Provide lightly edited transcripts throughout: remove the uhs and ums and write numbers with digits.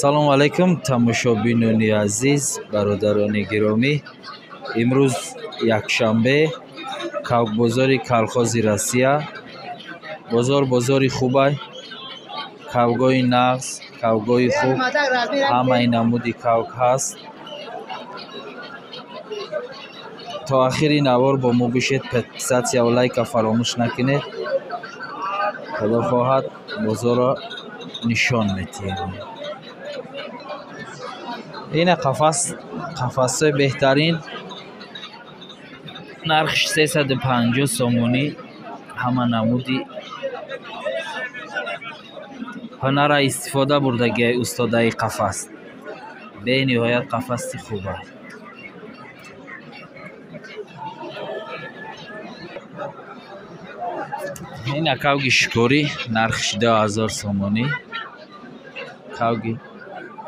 Ассалому алайкум, тамошобинони азиз, бародарони гиромӣ. Имрӯз якшанбе, кавкбозори колхози Россия. Бозор бозори хубай, кавгоҳи нағз, кавгоҳи хуб, ҳамаи намуди кавк ҳаст. То ахири навор бо мо бошед, подписатсия ва лайка фаромӯш накунед. Худо хоҳад бозорро нишон медиҳем. Ина қафас, қафасҳои беҳтарин, нархш 350 сомонӣ. Ҳама намуди ҳунарра истифода бурдагиай устодаи қафас. Бениҳоят қафаси хуб аст. Ина кавги шикорӣ, нархш 2000 сомонӣ. Кавги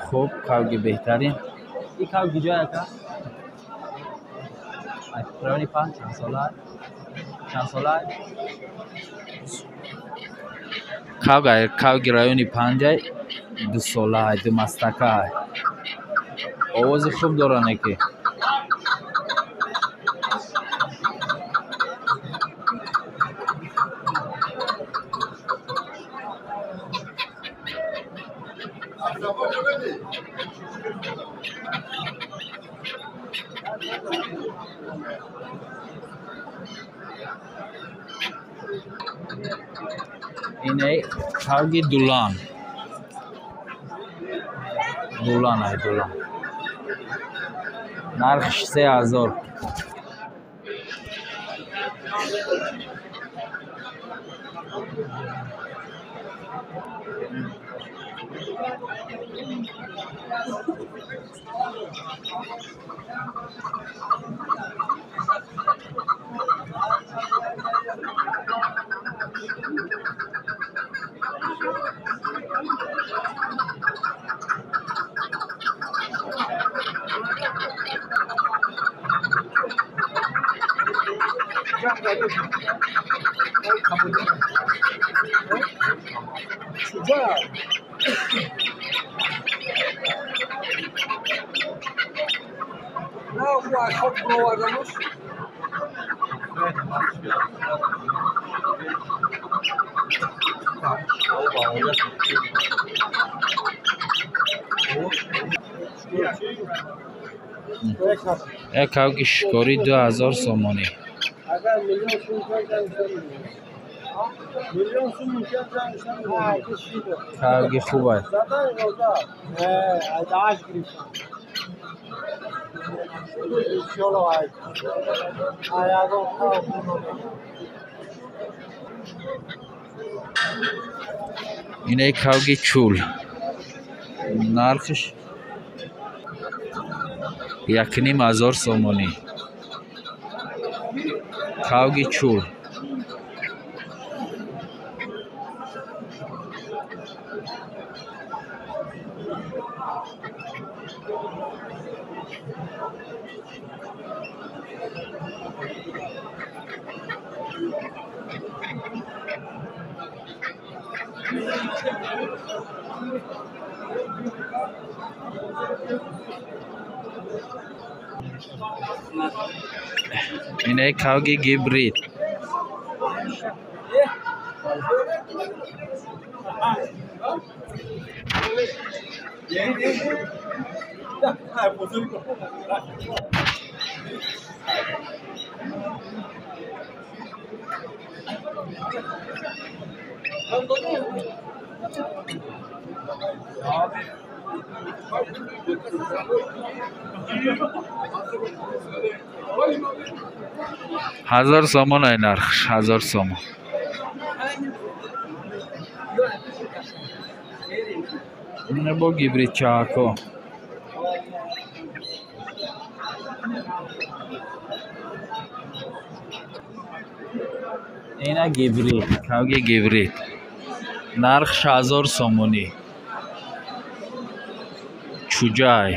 хуб, кавги беҳтарин. Ин кавги ҷой ака? Райони панҷ, чанд сола? Чанд сола? Кавги райони панҷай, дусолаай, думастакаай. Овози хуб доране ки. Ине кавги дулан. Дулан ай, дулан. Нархш 3000. Як кавги шикорӣ 2000 сомонӣ. Кавги хуб аст. Ине кавги чул. Нархш 1500 сомонӣ. Кавги чул. Ине кавги гибрид. Ҳазор сомон ай нархш, 1000 сомон. Ина бо гибрид чаҳако. Ина гибрид, кавги гибрид. Нархш 1000 сомонӣ. Чуҷай.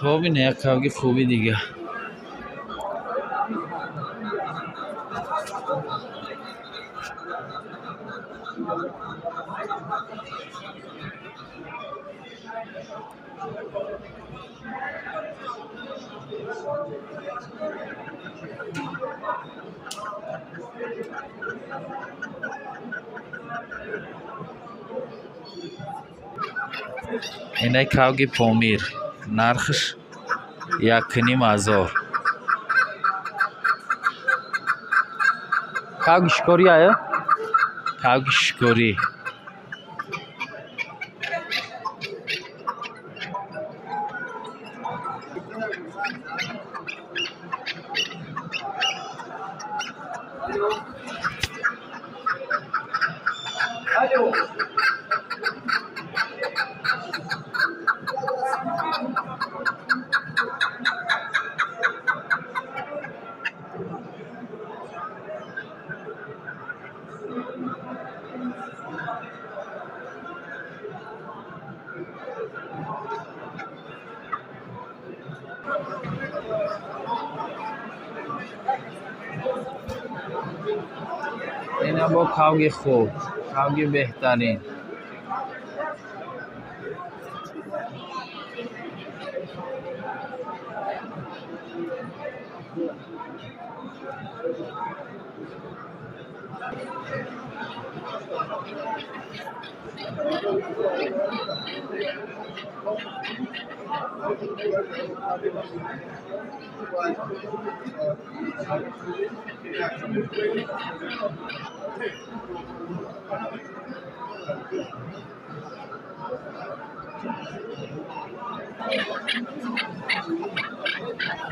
Хоб, ина як кавги хуби дига. Инай кавги Помир, нархш 1,5 ҳазор. Кавги шикорӣ ая? Кавги шикорӣ. Ина бо кавги хуб, кавги беҳтарин.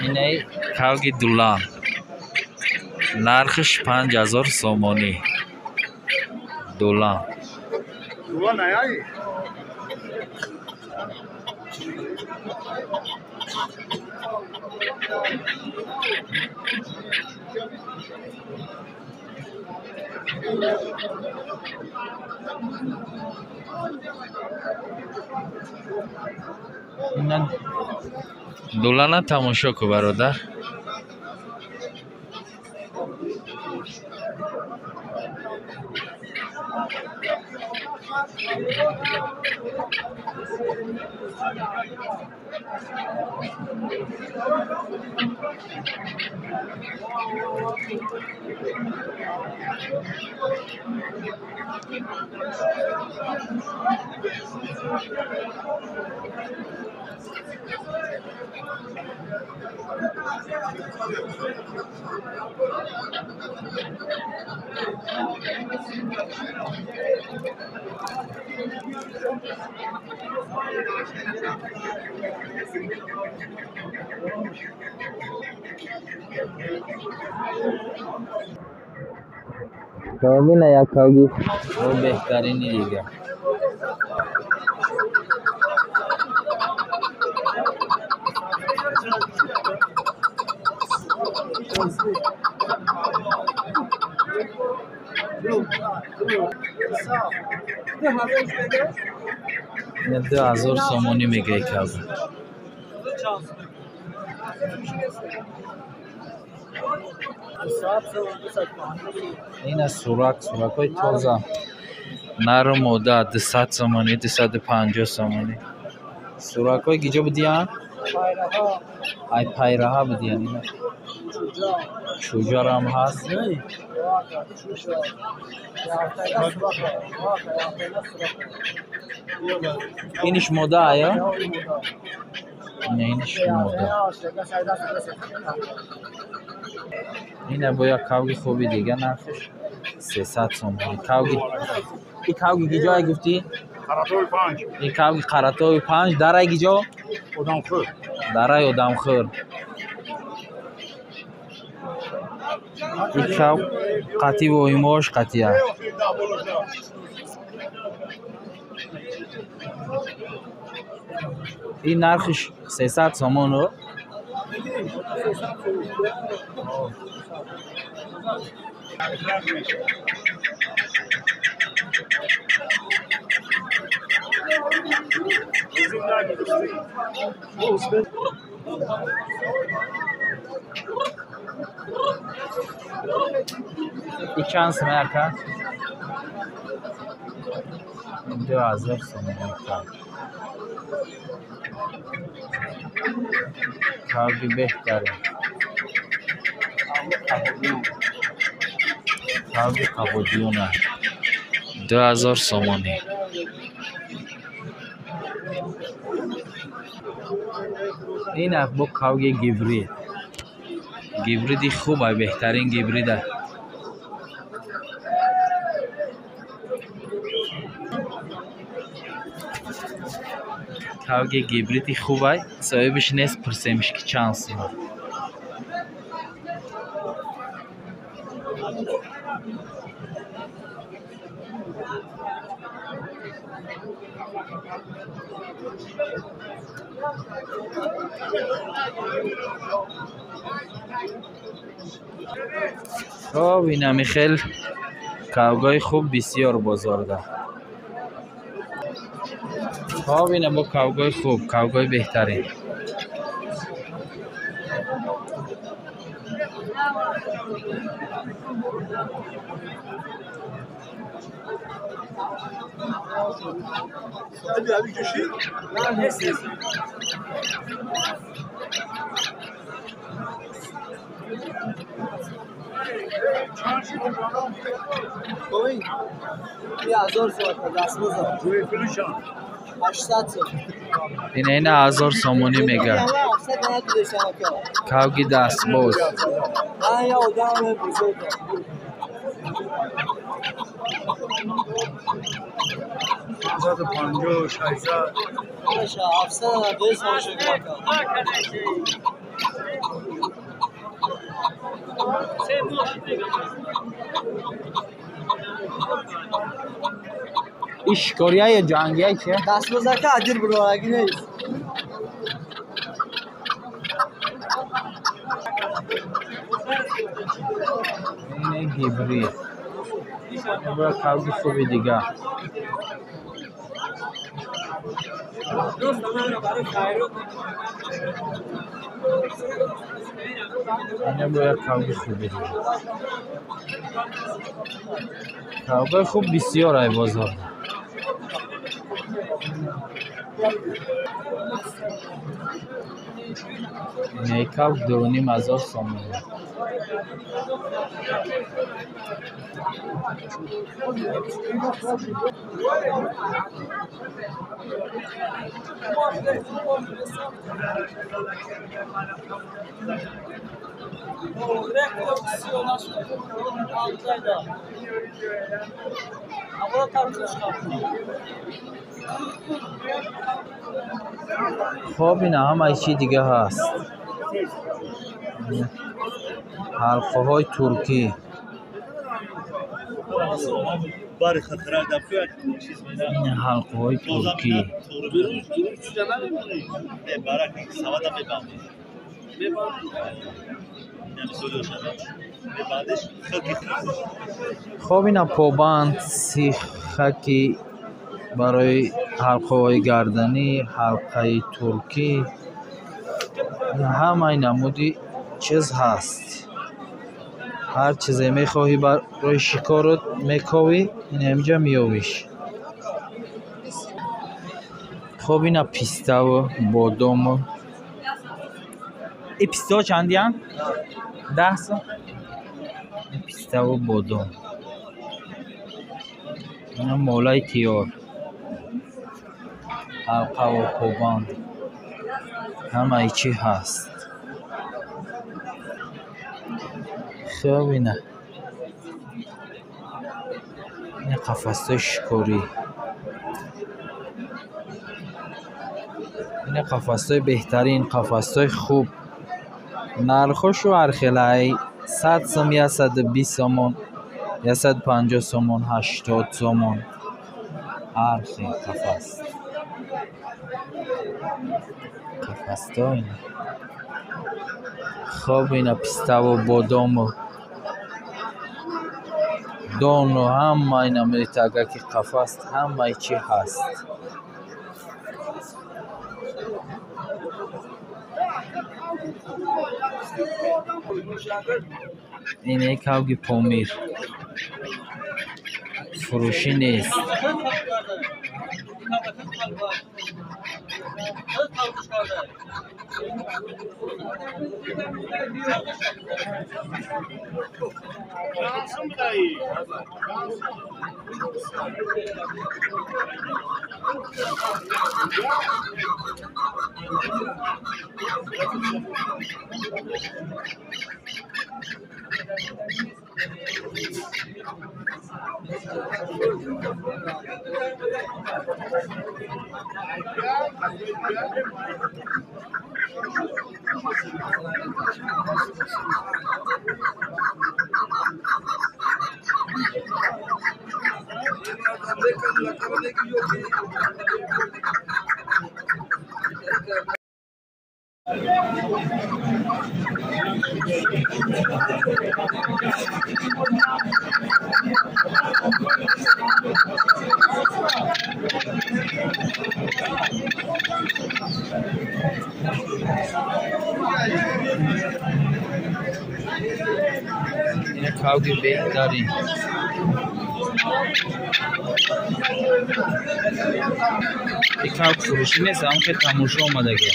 Инай кавги дулан, нархш 5000 сомонӣ. Дулан. Ина дулана тамошо ку, бародар. Ина як кавги бо беҳтарини дига. Ина 2000 сомонӣ мегӯяй кавги. Ина сурак, суракҳои тоза, нару мода, 200 сомонӣ, 250 сомонӣ. Суракҳои гиҷо будиянд? Ай пайраҳа будиянд. Ина чӯҷарам ҳаст. Иниш мода ая? Ина иниш мода. Ина бо як кавги хуби дига, нархш 300 сомонӣ. Кавги, и кавги гиҷое гуфтӣ? Қаратови 5. Ин кавги Қаратови 5 дарай гиҷо? Одамхӯр. Дарай Одамхӯр. Ин кав қатъи воимош қатъия. Ин нархиш 300 сомону. И чанд сомон ака? 2000 сомон. Кавги беҳтаре. Кавги Қабодиёна. 2000 сомонӣ. Ин бо кавги гибрид. Гибриди хуб, беҳтарин гибрида. Кавги гибриди хубай, соҳибиш нест, пурсемиш ки чанд сум. Хоб, инами хел кавгои хуб бисёр бозорда. Хоб, ина бо кавгои хуб, кавгои беҳтарин. Ина ина 1000 сомонӣ мега. Кавги дастбоз. Ин шикория ё ҷангия чи? Дастбозака аҷир буроварагӣ нест. Ин гибрид. Ин кавги хуби дига. Ина бо як кавги хуби дига. Кавгои хуб бисёр ай бозор. Ин кавг 2500 сомонӣ. Хоб, ина ҳамаи чи дига ҳаст. Ҳалқаҳои туркӣ. Ин ҳалқаҳои туркӣ. Хоб, ина побанд, сихаки барои ҳалқаҳои гарданӣ, ҳалқаи туркӣ, ҳамаи намуди чиз ҳаст. Ҳар чизе мехоҳӣ барои шикорот мековӣ, ин ҳаминҷа меёвиш. Хоб, ина пиставу бодому. И пистаҳо чандиянд? 10 сом. Пиставу бодом. Ина молаи тиёр. Ҳалқаву побанд. Ҳамаи чӣ ҳаст. Хоб, ина. Ина қафасҳои шикорӣ. Ина қафасҳои беҳтарин, қафасҳои хуб. Нархҳошу ҳархелай 100 сом, 120 сомон, 150 сомон, 80 сомон. Ҳар хел қафас. Қафасҳо ина. Хоб ина пиставу бодому дону ҳама ина метагаки қафас ҳамаи чӣ ҳаст. Ин кавги Помир. Фурӯшӣ нест. Ина кавги беҳтарин. Ин кавг фурӯшӣ нест, ҳам хел тамошо омадагӣ.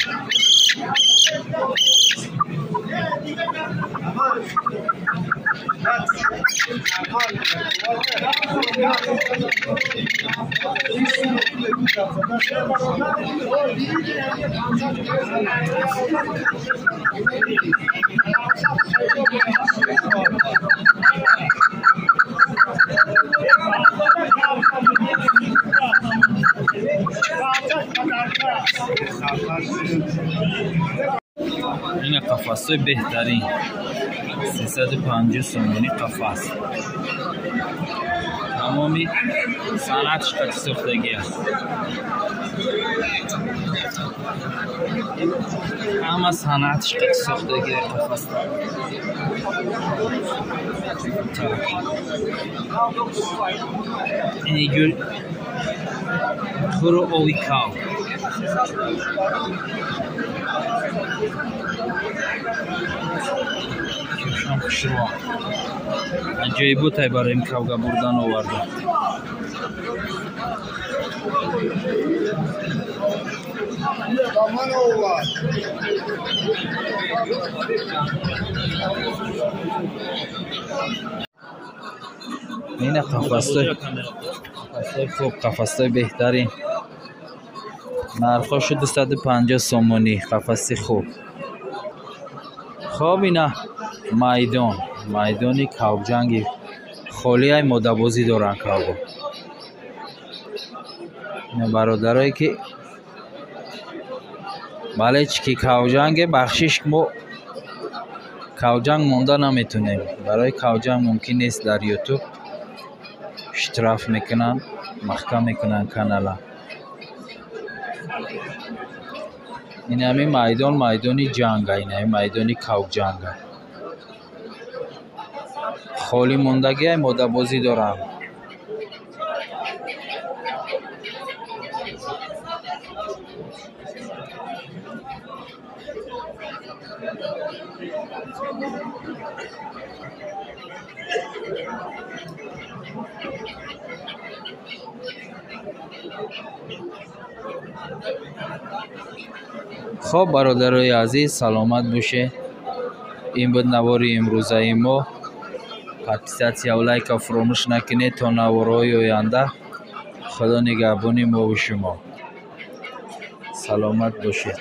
Ина қафасҳои беҳтарин. 350 сомонӣ қафас. Тамоми санъатш қати сохтагӣ аст. Ҳама санъатш қати сохтагӣ қафас. Ин ҷур хуру ови кав. Кӯшам хушрӯ. Аҷоиботай барои ин кавга бурдан оварда. Ина қафасҳои хуб, қафасҳои беҳтарин. Нархҳошу 250 сомонӣ қафаси хуб. Хоб ина майдон, майдони кавгҷанги холиай модабозӣ доранд кавго. Ина бародарое ки бале чӣ ки кавҷанге бахшиш мо кавҷанг монда наметонем. Барои кавҷанг мумкин нест дар Ютуб штраф мекунанд, маҳкам мекунанд канала. Ин ҳамин майдон майдони ҷанга, ин ҳамин майдони кавгҷанга. Холӣ мондагиай модабозӣ доранд. Хоб бародарои азиз, саломат бошед. Ин буд навори имрӯзаи мо. Подписатсия ва лайка фуромӯш накунед то наворҳои оянда. Худо нигаҳбони мову шумо. Саломат бошед.